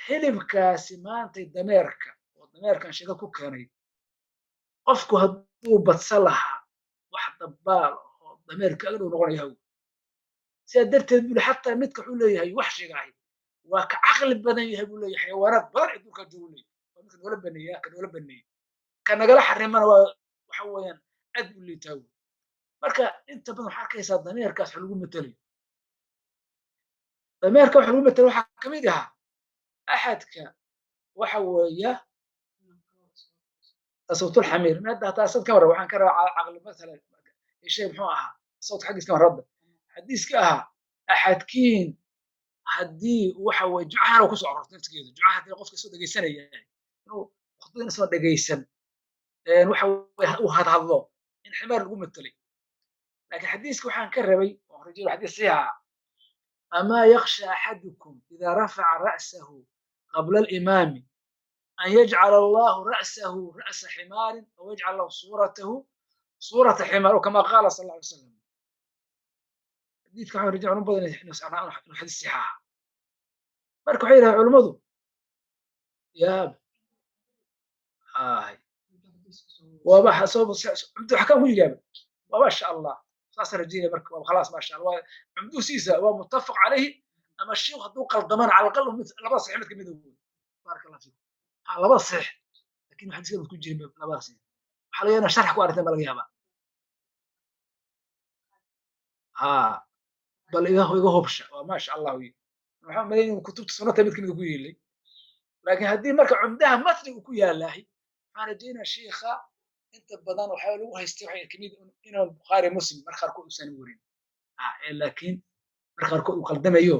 hilibkaasi maantay dameerka oo dameerkan sheeko ku keenay, qofku hadduu badsan lahaa wax dabaal oo dameerka agdhow noqonaya haw. Sidaa darteed buu xataa midka wuxuu leeyahay wax sheegaahay waa ka caqli badan yahay buu leeyahay xayawaanaad badan ee dhulka joogu leeyahay, waa midka noola baneeya, ka noola baneeyey, ka nagala xarimana waa waxa weeyaan aad buu liitaa wey. Marka inta badan waxaa arkaysaa dameerkaas wax lagu matelayo, dameerka wax lagu matelayo waxaa kamid ahaa axadka waxa weeya sawtul xamiir hadda hataa sad ka warran waxaan ka rabaa caqli matalan shay muxuu ahaa sawt xaggiis ka warradda xadiiska ahaa axadkiin Haddii waxa weye jumcahana waa kusoo aroortay naftigeedu, jumcaha haddii qofka soo dhegeysanaya inuu khudbadina soo dhegeysan, waxa weye uu hadhadlo in ximaar lagu matelay. Laakiin xadiiska waxaan ka rabay oo rajul xadiis saxiixa ah, amaa yakhsha axadukum idaa rafaca ra'sahu qabla alimaami an yajcala allahu ra'sahu ra'sa ximaarin aw yajcal lahu suuratahu suurata ximaar, oo kama qaala sal alla alay wasalam. Xadiidka waxaan rajay u badan inuu xadiis saxiixa ah. Marka waxay yidhahdeen culummadu yaa hay waaba cumdu axkaam ku yidhaahba waa maasha allah, saasaan rajaynaya. Marka waa khalaas, maasha allah, waa cumdusiisa waa muttafaq calayhi, ama shiikhu hadduu qaldamana cala aqal labada saxiix mid kamid wey. Baaraka allah fiikum. Ha, labada saxiix, lakin xadiiska mid ku jirin labada saxiix waxaa laga yaabaa sharx ku aragteen baa laga yaabaa. Ha, bal iga hubsha, waa maasha allah wey. Waxaan malaynaya inuu kutubta sunnata mid kamid ku yeelay, laakiin haddii marka cumdaha matniga ku yaalahay, waxaan rajaynaa shiikha inta badan waxaa lagu haystay waxay kamid inuu Bukhaari Muslim marka qaarkood uusan warin, laakiin marka qaarkood uu qaldamayo,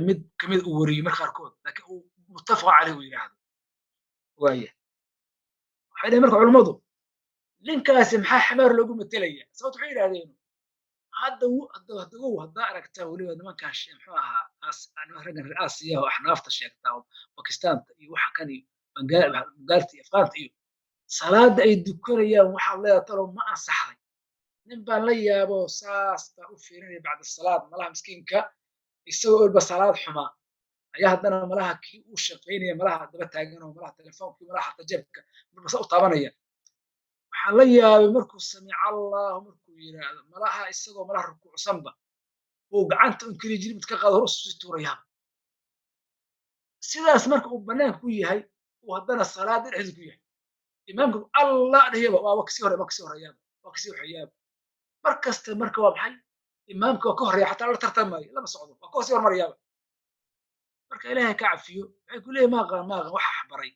mid kamid uu wariyo marka qaarkood, laakiin uu muttafaq caleyh uu yidhaahdo. Waaya, waxay dhaheen marka culummadu ninkaasi maxaa ximaar loogu matelaya? Sababto waxay yidhahdeen hadda hadda haddaa aragtaa weliba nimankaa muxuu ahaa raggan reer Aasiya oo axnaafta sheegtaa oo Bakistaanta iyo waxa kan iyo Bangaalta iyo Afgaanta iyo salaada ay dukanayaan, waxaad leedahay talow ma ansaxday? Nin baan la yaabo, saas baan u fiirinaya bacda salaad, malaha miskiinka isagoo olba salaad xumaa ayaa haddana malaha kii uu shaqaynaya malaha daba taagan oo malaha telefoonkii malaha xataa jeebka marba saa u taabanaya. Waxaan la yaabay markuu samica allahu markuu yidhaahdo, malaha isagoo malaha rukuucsanba uu gacanta un keliya jilibid ka qaado hor usii tuurayaaba. Sidaas marka uu banaanka ku yahay uu haddana salaada dhexdiisa ku yahay, imaamka allah dhahiyaba waaba kasii hore, waa kasii horeeyaaba, waa kasii horeeyaaba mar kasta. Marka waa maxay? Imaamka waa ka horreeya, xataa la tartamayo lama socdo, waa kasii hormarayaaba. Marka Ilaahay ka cafiyo, waxay ku leeyahay maaqan maaqan waxa axbaray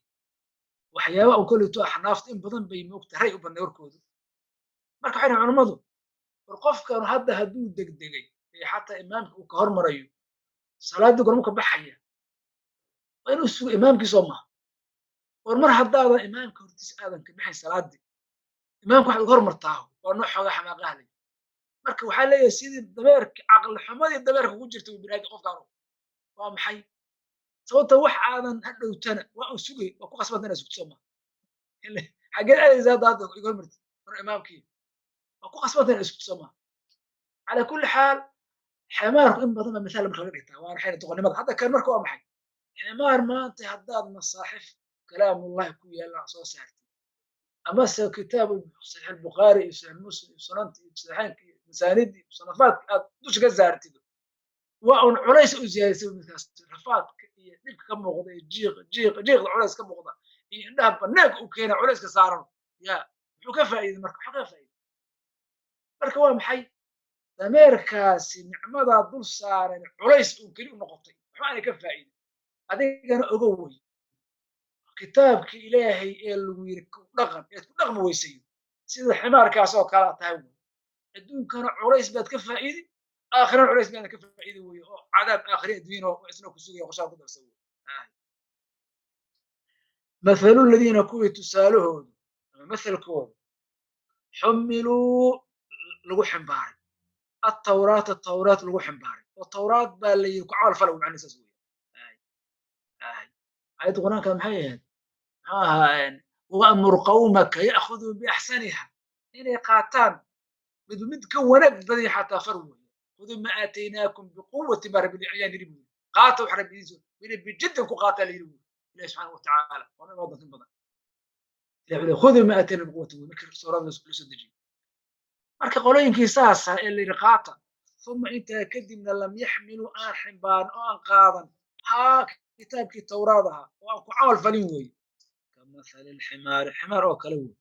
waxyaaba uu kolleyto axnaafta in badan bay moogta ray u badnay warkoodu. Marka waxay dhahen culummadu, war qofkan hadda hadduu degdegay ee xataa imaamka uu ka hormarayo, salaaddii gormu ka baxaya? Waa inuu sugo imaamkiisoo maha. War mar haddaadan imaamka hortiisa aadan ka bixin salaaddii, imaamka waxaad uga hormartaa waa noo xoogaa xamaaqahlay. Marka waxaa leeyahay sidii dameerka caqli xumadii dameerka ku jirta binaadam qofkaanu waa maxay? Sababta wax aadan hadhowtana waa uu sugay, waa ku qasbanta inaad sugto, soo maha? Xageed aadaysa hadda hadda iga hormartid mar imaamkii waa ku qasbanta inaad sugto, soo maha? Calaa kulli xaal, ximaarku in badan baa mithaal marka laga dhigtaa, waa maxay doqonnimada hadda kan. Marka waa maxay ximaar? Maanta haddaad masaaxif kalaamullahi ku yaallaan soo saartid, amase kitaabu saxiix albukhaari iyo saxiix Muslim iyo sunanta iyo saxiixaynka iyo masaanida iyo musanafaadka aad dusha ka saartid, waa un culays u ziyaadisay midkaas, rafaadka iyo dhibka ka muuqda iyo jiiq jiiq jiiqda culays ka muuqda iyo indhaha banaanka u keena culayska saaran. Ya muxuu ka faa'iiday? Marka muxuu ka faa'iiday? Marka waa maxay dameerkaasi nicmadaa dul saaran culays uu keli u noqotay, waxba aanay ka faa'iidin. Adigana ogow wey, kitaabkii Ilaahay ee lagu yiri ku dhaqan eed ku dhaqmi weysayo, sida ximaarkaas oo kalea tahay wey. Adduunkana culays baad ka faa'iidi, aakhirana culays baad ka faa'iidi wey, oo cadaab aakhiri adduunyana oo isna ku sugaya qorshaha ku darsan wey. Mathalu ladiina kuwii tusaalahoodu ama mathalkoodu xumiluu lagu ximbaaray attawraata, tawraat lagu ximbaaray, oo tawraat baa la yiri ku camal falay, macna saas wey. Aayadda qur-aanka maxay ahayd? Muxuu ahaa? Wa'mur qawmaka ya'khuduu biaxsaniha, inay qaataan mid mid ka wanaag badan xataa far wey. Khuduu ma aataynaakum biquwati baa rabbi ayaan yidhi buuri, qaata wax rabbi idiin soo weli bijiddan ku qaataa la yidhi buuri Ilahi subxaana watacaala. Waana inoo dantin badan Ilahi wuxuu leeyahay khuduu ma aatayna biquwati buuri markii suurada loo soo dejiyey. Marka qolooyinkii saasa ee la yidhi qaata, uma intaa kadibna lam yaxmiluu aan ximbaarin oo aan qaadan haa kitaabkii tawraad ahaa oo aan ku camal falin weeye, kamathali lximaari, ximaar oo kale wey,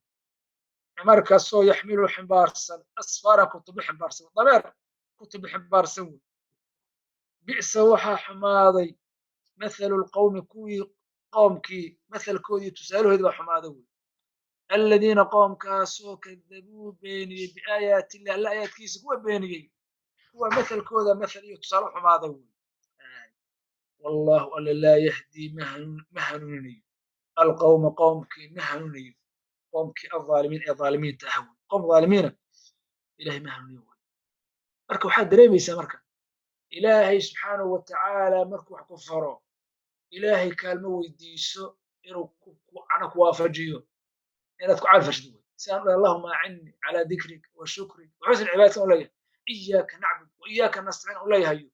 ximaarkaasoo yaxmilu ximbaarsan asfaaran, kutubo ximbaarsan, dameer kutubo ximbaarsan wey. Bi'sa waxaa xumaaday mathalu lqawmi, kuwii qoomkii mathalkoodii tusaalahoodii baa xumaaday wey, aladiina qoomkaasoo kadabuu beeniyey biaayaati illah, alla aayaadkiisa kuwa beeniyey, kuwa mathalkooda mathal iyo tusaale xumaaday wey. Wallaahu alla laa yahdii ma hanuuninayo alqawma qowmkii, ma hanuunayo qowmkii alظaalimiin ee dhaalimiinta ah wey. Qowm dhaalimiina Ilahay ma hanuuniyo wey. Marka waxaad dareemaysaa marka Ilaahay subxaanahu wa tacaala markuu wax ku faro, Ilaahay kaalmo weydiiso inuu cana ku waafajiyo inaad ku camal fashid wey. Si aan u allahuma acinni calaa dikrik wa shukrik wa xusni cibaadatika u leeyahay, iyaaka nacbud wa iyaaka nastaciin u leeyahayo.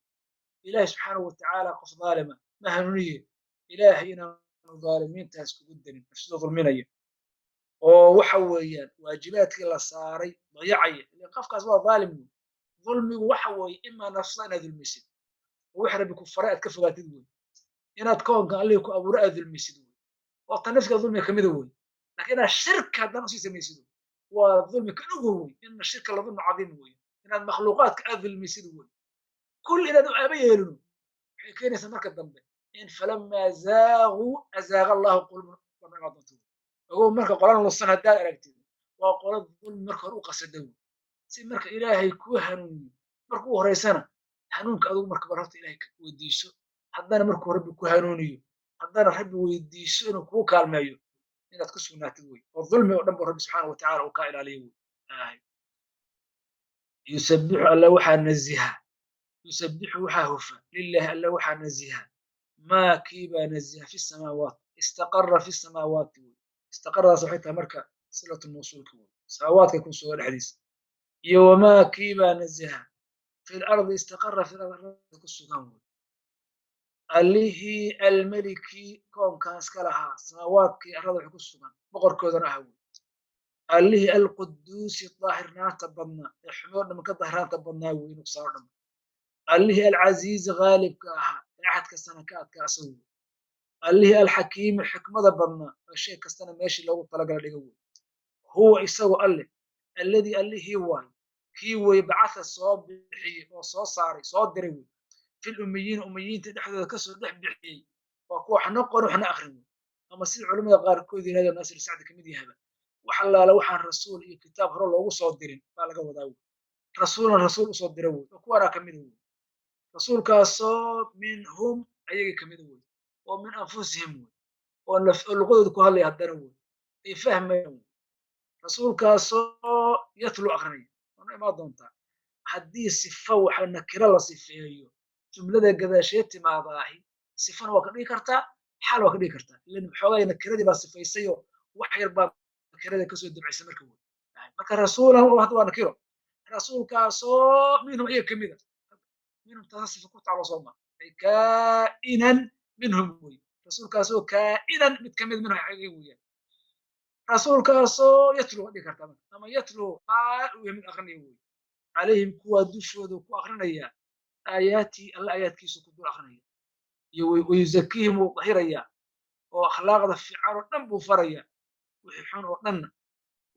Ilaahay subxaanahu wa tacaala qof dhaalima ma hanuuniye. Ilaahay inaanu dhaalimiintaas kugu darin, nafsida dulminaya oo waxa weeyaan waajibaadkii la saaray dayacaya, ilan qofkaas waa dhaalim wey. Dulmigu waxa weeye imaa nafsada inaad dulmisid oo wix Rabbi ku faray aad ka fogaatid wey, inaad koonka Allihii ku abuuray aad dulmisid wey, oo ta nafsiga dulmiga kamida wey. Laakiin inaad shirka haddana usii samaysid waa dulmi kan ugu wey. Ina shirka la dulmi cadiim wey. Inaad makhluuqaadka aad dulmisid wey, kul inaad u aaba yeelino waxay keenaysaa marka dambe in falamaa zaaguu azaaga Allahu quluubahum doonto. Ogow marka qolan lusan haddaad aragtid, waa qola dulmi marka hore u qasada wey. Si marka Ilaahay kuu hanuuniyo, marka u horeysana hanuunka adigu marka bar horta Ilaahay weydiiso, haddana markuu Rabbi ku hanuuniyo, haddana Rabbi weydiiso inuu kuu kaalmeeyo inaad ku sugnaatid wey, oo dulmi oo dhan ba Rabbi subxaana watacaala uu kaa ilaaliyo wey. Yusabixu alla waxaa naziha, yusabixu waxaa hufa, lillahi alla waxaa naziha, maa kiibaa naziha fi samaawaat, istaqara fi samaawaati wey. Istaqaradaas waxay tahay marka silatu mawsuulka wey, samaawaadka ku sugan dhexdiisa iyo wamaa kiibaa naziha fi lardi, istaqara fi lardi ku sugan wey. Allihii almeliki koonkan iska lahaa, samaawaadkii arlada wax ku sugan boqorkoodana ah wey. Allihii alquduusi daahirnaanta badnaa ee xumoo dhan ka daahirnaanta badnaa wey, nuqsaan o dhan. Allihii alcasiizi khaalibka ahaa ee axad kastana ka adkaa asagu wey. Allihii alxakiimi xikmada badnaa oo shay kastana meeshii loogu talagala dhiga wey. Huwa isagu alle alladii allihii waayo kii wey bacatha soo bixiyey oo soo saaray, soo diray wey, fil ummiyiina ummiyiinta dhexdooda kasoo dhex bixiyey, waa kuwa waxna qorin waxna akrin wey. Ama sida culamada qaarkood yirahdeen, Naasir Sacdi kamid yahaba, wax allaala waxaan rasuul iyo kitaab hore loogu soo dirin baa laga wadaa wey. Rasuulan rasuul usoo dira wey, oo kuwaanaa kamida wey. Rasuulkaasoo minhum ayagii kamida wey, oo min anfusihim wey, oo luqadooda ku hadlaya haddana wey, ay fahmayaan wey. Rasuulkaasoo yatlu akrinaya, waana imaan doontaa haddii sifa waxa nakiro la sifeeyo jumlada gadaasheed timaadaahi, sifana waa ka dhigi kartaa, xaal waa ka dhigi kartaa, ilan xoogaa nakiradii baa sifaysayoo wax yar baa nakirada kasoo dabcisa marka wey. Marka rasuulan hadda waa nakiro, rasuulkaasoo minhum iyaga kamida, minhum taasa sifa ku taclo soo ma ay kaa'inan minhum wey. Rasuulkaasoo kaa'inan mid kamid minhum ayaga weeyaan. Rasuulkaasoo yatlu waa dhigi kartaa marka, ama yatlu xaal uu yahay mid akrinaya wey, calayhim kuwaa dushooda ku akrinaya, aayaatii alla aayaadkiisa ku dul akrinaya iyo wayuzakiihim wuu dahirayaa oo akhlaaqda fiican oo dhan buu faraya, wixii xun oo dhanna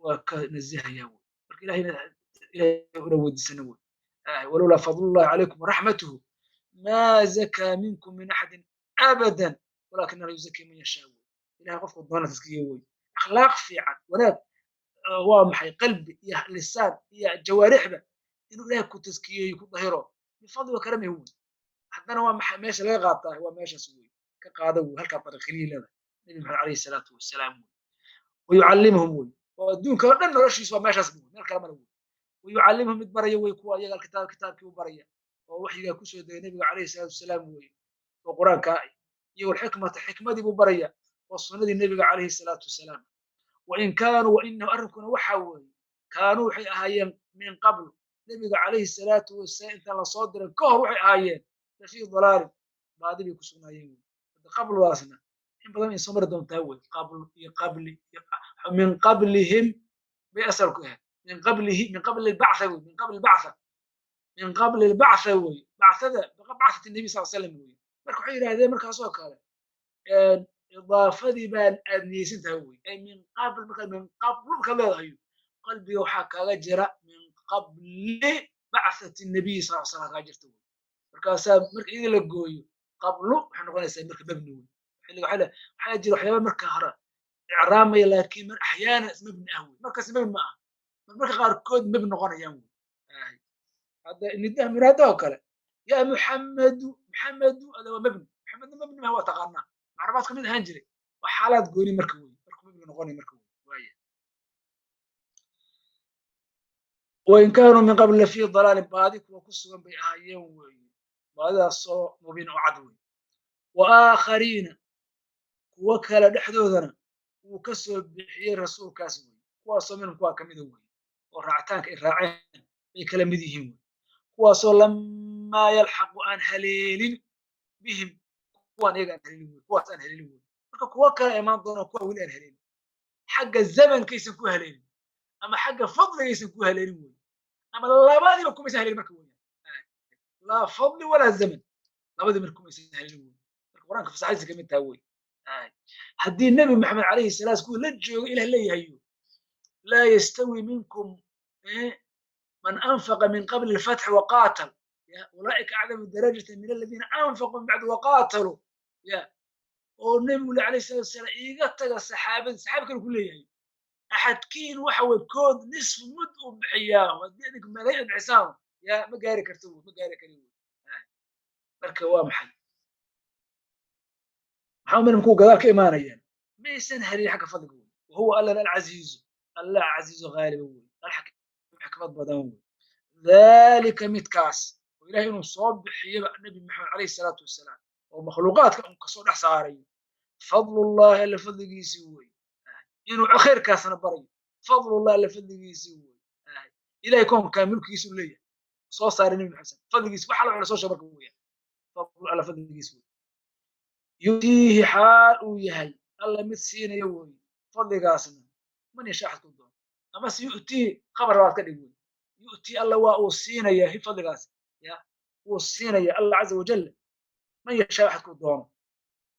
waa ka nasahaya wey. Marka Ilahayna Ilahay una weydiisana wey. Walowlaa fadlullahi calaykum waraxmatuhu maa zakaa minkum min axadin abadan walakin alla yuzakii man yashaa wey. Ilahay qofku doona taskiye wey. Akhlaaq fiican, wanaag waa maxay? Qalbi iyo lisaan iyo jawaarixba inuu Ilahay ku taskiyeeyo, ku dahiro bifadli wa karamihi wey. Haddana waa maxay meesha laga qaataa? Waa meeshaas wey, ka qaada wey halkaa dariiq keliya leedahay Nabi Maxamed calayhi salaatu wasalaam wey. Wayucallimuhum wey, oo adduunka oo dhan noloshiisu waa meeshaas wey, meel kale male wey. Wayucallimuhum mid baraya wey kuwa iyaga alkitaab, kitaabkii u baraya oo waxyigaa kusoo degay nabiga calayhi salaatu wasalaam wey, oo qur-aanka ah iyo walxikmata, xikmadii buu baraya oo sunnadii nabiga calayhi salaatu wasalaam. Wain kaanuu wainahu arrinkuna waxa weeye kaanuu waxay ahaayeen min qabl nabiga calayhi salaatu wasalaam intaan lasoo diray ka hor waxay ahaayeen lafii dalaalin, baadi bay ku sugnaayeen wey. Hadda qabludaasna in badan ay soo mari doontaa wey. Qabl iyo qabli iyo min qablihim bay asal ku ahayd, min qablihi, min qabli albactha wey, min qabli albactha, min qabli albactha wey, bacthada bacthati nabi sal slam wey. Marka waxay yidhahdeen markaasoo kale idaafadii baan aad niyeysan tahay wey, ay min qabl. Markaad min qabl markaad leedahay, qalbiga waxaa kaaga jira min qabli bacthati nabiy sal slam kaaga jirta wey. Markaasaa marka iyada la gooyo qablu waxay noqonaysaa marka mabni wey. Xilliga waxaa jira waxyaaba marka hore icraamaya, laakiin mar axyaana mabni ah wey, markaas mabni ma ah, marka qaarkood mabni noqonayaan wey. Hadda nidaha munaada oo kale, yaa Muxammadu, Muxammadu ada waa mabni. Maxamedna mabni maha, waa taqaanaa, macrabaad ka mid ahaan jiray. Waa xaalaad gooni marka wey, markuu mabni noqonay marka wey. Waaya, wain kaanuu min qabl lafii dalaalin, baadi kuwa ku sugan bay ahaayeen weeye, baadidaasoo mubiin oo cad wey. Wa aakhariina, kuwo kale dhexdoodana wuu ka soo bixiyey rasuulkaas wey, kuwaasoo minhum kuwaa kamida wey, oo raacitaanka ay raaceen bay kala mid yihiin wey, kuwaasoo lamaa yalxaqu aan haleelin bihim, kuwaan iyaga aan haleelin wey, kuwaas aan haleelin wey. Marka kuwo kale imaan doona, kuwa weli aan haleelin, xagga zamankaysan ku haleelin ama xagga fadligaysan ku haleelin wey, ama labadiiba kumaysan haleelin marka weeyaan, laa fadli walaa zaman, labadii marka kumaysan haleelin wey. Marka Qur-aanka fasaxadiisa kamid taha wey. Haddii Nebi Maxamed calayhi salaam kuwa la jooga Ilah leeyahayo laa yastawi minkum man anfaqa min qabli alfatxi waqaatal, ya ulaa'ika acdamu darajatan min aladiina anfaquu min bacdi waqaataluu, ya oo nebigu le alayhi salatu wasalaam iiga taga saxaabada, saxaabi kale ku leeyahay axadkiin waxa wey kood nisfu mud uu bixiyaa, haddii idinku malaayiin bixisaan ya ma gaari karto wey, ma gaari kari wey. Marka waa maxay, maxaa minhum kuwa gadaal ka imaanayaan maysan helin xagga fadliga wey. Wahuwa allana alcasiizu, Allah casiizu ghaaliba wey, alxakiim xikmad badan wey. Dhalika midkaas oo Ilahay inuu soo bixiyaba Nebi Maxamed calayhi salaatu wasalaam oo makhluuqaadka uu kasoo dhex saarayo, fadlullahi alla fadligiisii wey, inuu khayrkaasna barayo, fadlullahi alla fadligiisii wey. Ilahay koonkaa mulkigiisu leeyahay, soo saaray Nebi Maxamed fadligiisi, waxa la soo sheego marka weeyaan fadlu alla fadligiisi wey. Yutiihi xaal uu yahay alla mid siinaya wey fadligaasna man yashaa axad ku doono, amase yu'tii khabar labaad ka dhig wey, yu'tii alla waa uu siinaya fadligaas, ya wuu siinaya alla caza wajal man yashaa axad ku doono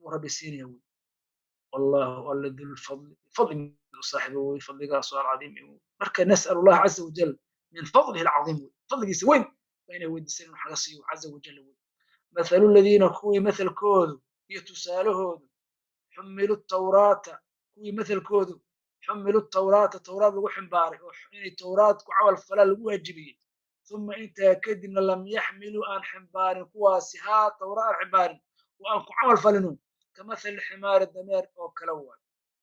wuu Rabbi siinaya wey. Wallahu alla dulfadli, fadli mid u saaxiibo wey, fadligaasoo alcadiim wey. Marka nas'al Allah caza wajal min fadlihi alcadiim wey, fadligiisa weyn waa inay weydiisan inuu xaga siiyo caza wajal wey. Mathalu aladiina kuwii mathalkoodu iyo tusaalahoodu xumilu tawraata, kuwii mathalkoodu xumilu tawraata, tawraad lagu ximbaaray oo inay tawraad ku camal falaan lagu waajibiyey, uma intaa kadibna lam yaxmiluu aan ximbaarin kuwaasi haa tawraad aan ximbaarin oo aan ku camal falinu, kamathali ximaari dameer oo kale waay,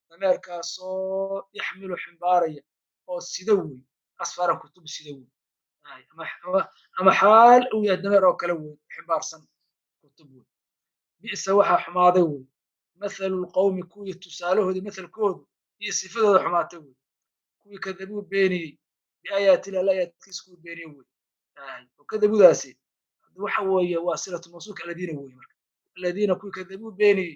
dameerkaasoo yaxmilu ximbaaraya oo sida wey asfaran kutub sida wey, ama xaal uu yahay dameer oo kale wey ximbaarsan kutub wey. Bi'sa waxaa xumaaday wey mathalu lqawmi kuwii tusaalahoodii mathalkoodu iyo sifadooda xumaatay wey, kuwii kadabuu beeniyey biaayaatillah alla aayaadkiisa kuwii beeniyey wey. Oo kadabudaasi waxa weeye waa silatu mawsuulka aladiina wey. Marka aladiina kuwii kadabuu beeniyey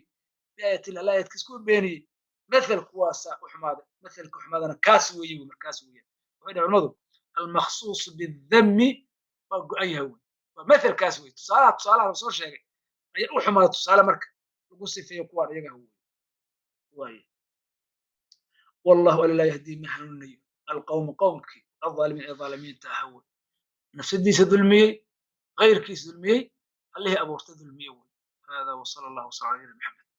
biaayaatillah alla aayaadkiisa kuwii beeniyey, mathal kuwaasaa u xumaaday, mathalka xumaadana kaas weeye wey. Markaas weeyaan waxay dhahay culimadu almakhsuusu bidammi waa go-an yahay wey, waa mathalkaas wey, tusaalaha tusaalaha la soo sheegay ayaa u xumaaday tusaale marka lagu sifeeyo kuwaan iyaga wey. Waaye wallahu alla laa yahdii ma hanuunayo alqawma qowmkii alظaalimiin ee dhaalimiinta ahaa wey, nafsadiisa dulmiyey, غayrkiisa dulmiyey, allihii abuurta dulmiyey wey. Hada wasala allahu wasala ala nabiyina Maxamed.